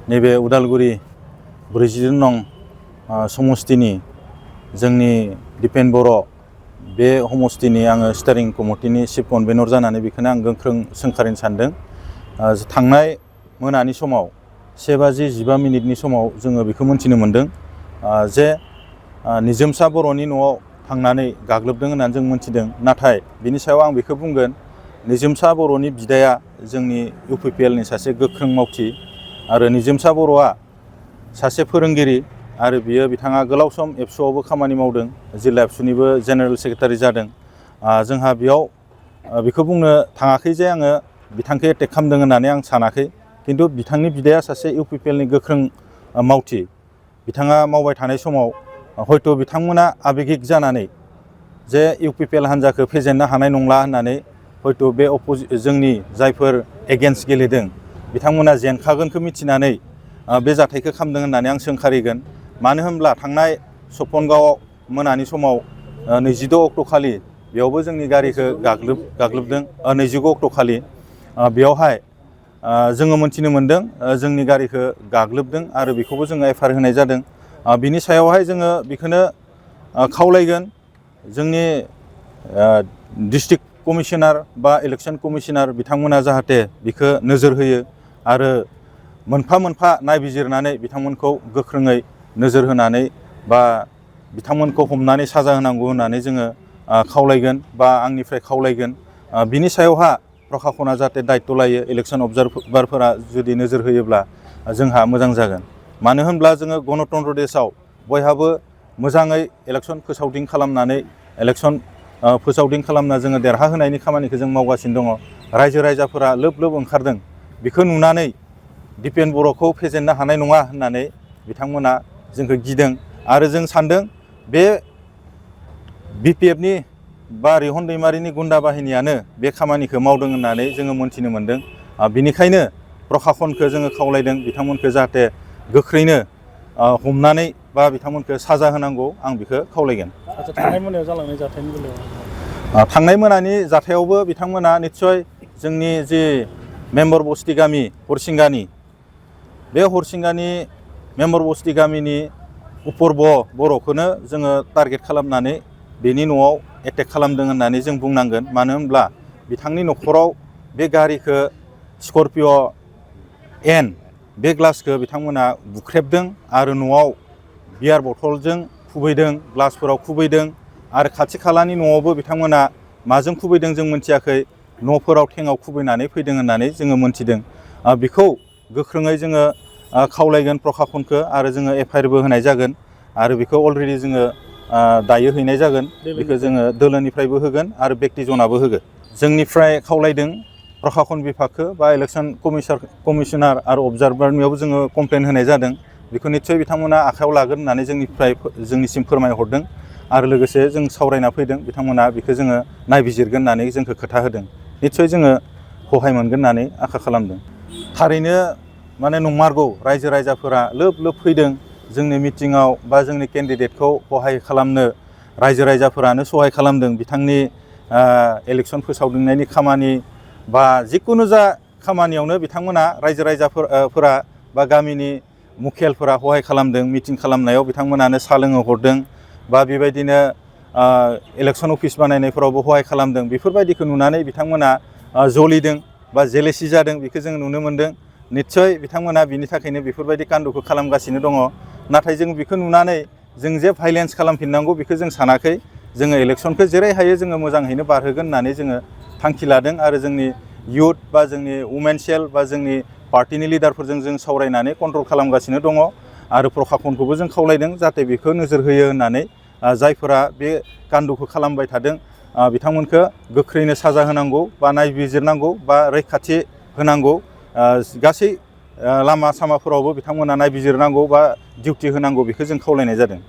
नैबे उदालगुरि 42 नं समस्तिनि जोंनि दिपेन बर' बे समस्तिनि आङो स्टारिं कमिटिनि चिफ कनभेनर जानानै बेखौनो आं गोख्रों सोंखारिनो सानदों। थांनाय मोनानि समाव 1:15 समाव जोङो बेखौ मोनथिनो मोनदों जे निजोमसा बर'नि न'आव थांनानै गाग्लोबदों होननानै जों मोनथिदों। नाथाय बिनि सायाव आं बेखौ बुंगोन, निजोमसा बर'नि बिदाया जोंनि UPPLनि सासे गोख्रों मावथि आरो निजोमसा बर'आ सासे फोरोंगिरि आरो बिथाङा गोलाव सम एबसुआवबो खामानि मावदों, जिल्ला एबसुनिबो जेनेरेल सेक्रेटारि जादों। जोंहा बेयाव बेखौ बुंनो थाङाखै जे आङो बिथांखौ एटेक खालामदों होननानै आं सानाखै, खिन्थु बिथांनि बिदाया सासे UPPLनि गोख्रों मावथि। बिथाङा मावबाय थानाय समाव हयथ' बिथांमोना आबेगिक जानानै जे UPPL हान्जाखौ फेजेननो हानाय नंला होननानै हयथ' बे जोंनि जायफोर एगेन्स्ट गेलेदों बिथांमोना जेनखागोनखौ मिथिनानै बे जाथायखौ खालामदों होननानै आं सोंखारिगोन। मानो होनब्ला थांनाय सपनगावआव मोनानि समाव 26 अक्ट' खालि बेयावबो जोंनि गारिखौ गाग्लोबदों। 26 अक्ट' खालि बेयावहाय जोङो मोनथिनो मोन्दों जोंनि गारिखौ गाग्लोबदों आरो बेखौबो जोङो FIR होनाय जादों। बिनि सायावहाय जोङो बेखौनो खावलायगोन जोंनि डिस्ट्रिक्ट कमिशनार बा इलेक्शन कमिशनार बिथांमोना जाहाथे बेखौ नोजोर होयो आरो मोनफा मोनफा नायबिजिरनानै बिथांमोनखौ गोख्रोङै नोजोर होनानै बा बिथांमोनखौ हमनानै साजा होनांगौ होननानै जोङो खावलायगोन बा आंनिफ्राय खावलायगोन। बिनि सायावहा प्रखाखना जाहाथे दायित्व लायो, इलेक्शन अबजार्भारफोरा जुदि नोजोर होयोब्ला जोंहा मोजां जागोन। मानो होनब्ला जोङो गणतन्त्र देशआव बयहाबो मोजाङै इलेक्शन फोसावदिं खालामनानै जोङो देरहाहोनायनि खामानिखौ जों मावगासिनो दङ। रायजो राजाफोरा लोब लोब ओंखारदों। बेखौ नुनानै दिपेन बर'खौ फेजेननो हानाय नङा होननानै बिथांमोना जोंखौ गिदों आरो जों सान्दों बे BPFनि बा रिहन दैमारिनि गुन्दा बाहिनियानो बे खामानिखौ मावदों होननानै जोङो मोनथिनो मोन्दों। बिनिखायनो प्रखाखनखौ जोङो खावलायदों बिथांमोनखौ जाहाथे गोख्रैनो हमनानै बा बिथांमोनखौ साजा होनांगौ, आं बेखौ खावलायगोन। थांनाय मोनायाव जालांनाय जाथायनि बेलायाव थांनाय मोनानि जाथायावबो बिथांमोना निस्सय जोंनि जि मेम्बर बस्ति गामि हरसिंगानि, बे हरसिंगानि मेम्बर बस्ति गामिनि उपर्ब बर'खौनो जोङो टारगेट खालामनानै बेनि न'आव एटेक खालामदों होननानै जों बुंनांगोन। मानो होनब्ला बिथांनि न'खराव बे गारिखौ स्कर्पिय' N बे ग्लासखौ बिथांमोना बुख्रेबदों आरो न'आव बियार बथलजों खुबैदों, ग्लासफोराव खुबैदों आरो खाथि खालानि न'आवबो बिथांमोना माजों खुबैदों जों मोनथियाखै, न'फोराव थेङाव खुबैनानै फैदों होननानै जोङो मोनथिदों। बेखौ गोख्रोङै जोङो खावलायगोन प्रखाखनखौ आरो जोङो FIRबो होनाय जागोन आरो बेखौ अलरेडि जोङो दायो हैनाय जागोन। बेखौ जोङो दोलोनिफ्रायबो होगोन आरो बेक्तिजनाबो होगोन। जोंनिफ्राय खावलायदों प्रखाखन बिभागखौ बा इलेक्शन कमिशनार आरो अबजार्भारनियावबो जोङो कमप्लेन होनाय जादों। बेखौ निस्सय बिथांमोना आखायाव लागोन होननानै जोंनिसिम फोरमायहरदों आरो लोगोसे जों सावरायना फैदों। बिथांमोना बेखौ जोङो नायबिजिरगोन होननानै जोंखौ खोथा होदों। निस्सय जोङो सहाय मोनगोन होननानै आसा खालामदों। थारैनो माने नंमारगौ, रायजो राजाफोरा लोब लोब फैदों जोंनि मिटिङाव बा जोंनि केन्डिडेटखौ सहाय खालामनो। रायजो राजाफोरानो सहाय खालामदों बिथांनि इलेक्शन फोसावदिंनायनि खामानि बा जिखुनु जा खामानियावनो बिथांमोना रायजो राजाफोरा बा गामिनि मुखियालफोरा सहाय खालामदों। मिटिं खालामनायाव बिथांमोनानो साहा लोंहो हरदों बा बेबायदिनो इलेक्शन अफिस बानायनायफोरावबो सहाय खालामदों। बेफोरबायदिखौ नुनानै बिथांमोना जलिदों बा जेलेसि जादों, बेखौ जों नुनो मोन्दों। निस्सय बिथांमोना बिनि थाखायनो बेफोरबायदि कान्द'खौ खालामगासिनो दङ। नाथाय जों बेखौ नुनानै जों जे भाइलेन्स खालामफिननांगौ बेखौ जों सानाखै। जोङो इलेक्शनखौ जेरै हायो जोङो मोजाङैनो बारहोगोन होननानै जोङो थांखि लादों आरो जोंनि इयुथ बा जोंनि वुमेन सेल बा जोंनि पार्टिनि लिडारफोरजों जों सावरायनानै कन्ट्रल खालामगासिनो दङ आरो प्रखाखनखौबो जों खावलायदों जाहाथे बेखौ नोजोर होयो होननानै। जायफोरा बे कान्द'खौ खालामबाय थादों बिथांमोनखौ गोख्रैनो साजा होनांगौ बा नायबिजिरनांगौ बा रैखाथि होनांगौ। गासै लामा सामाफोरावबो बिथांमोना नायबिजिरनांगौ बा डिउटि होनांगौ, बेखौ जों खावलायनाय जादों।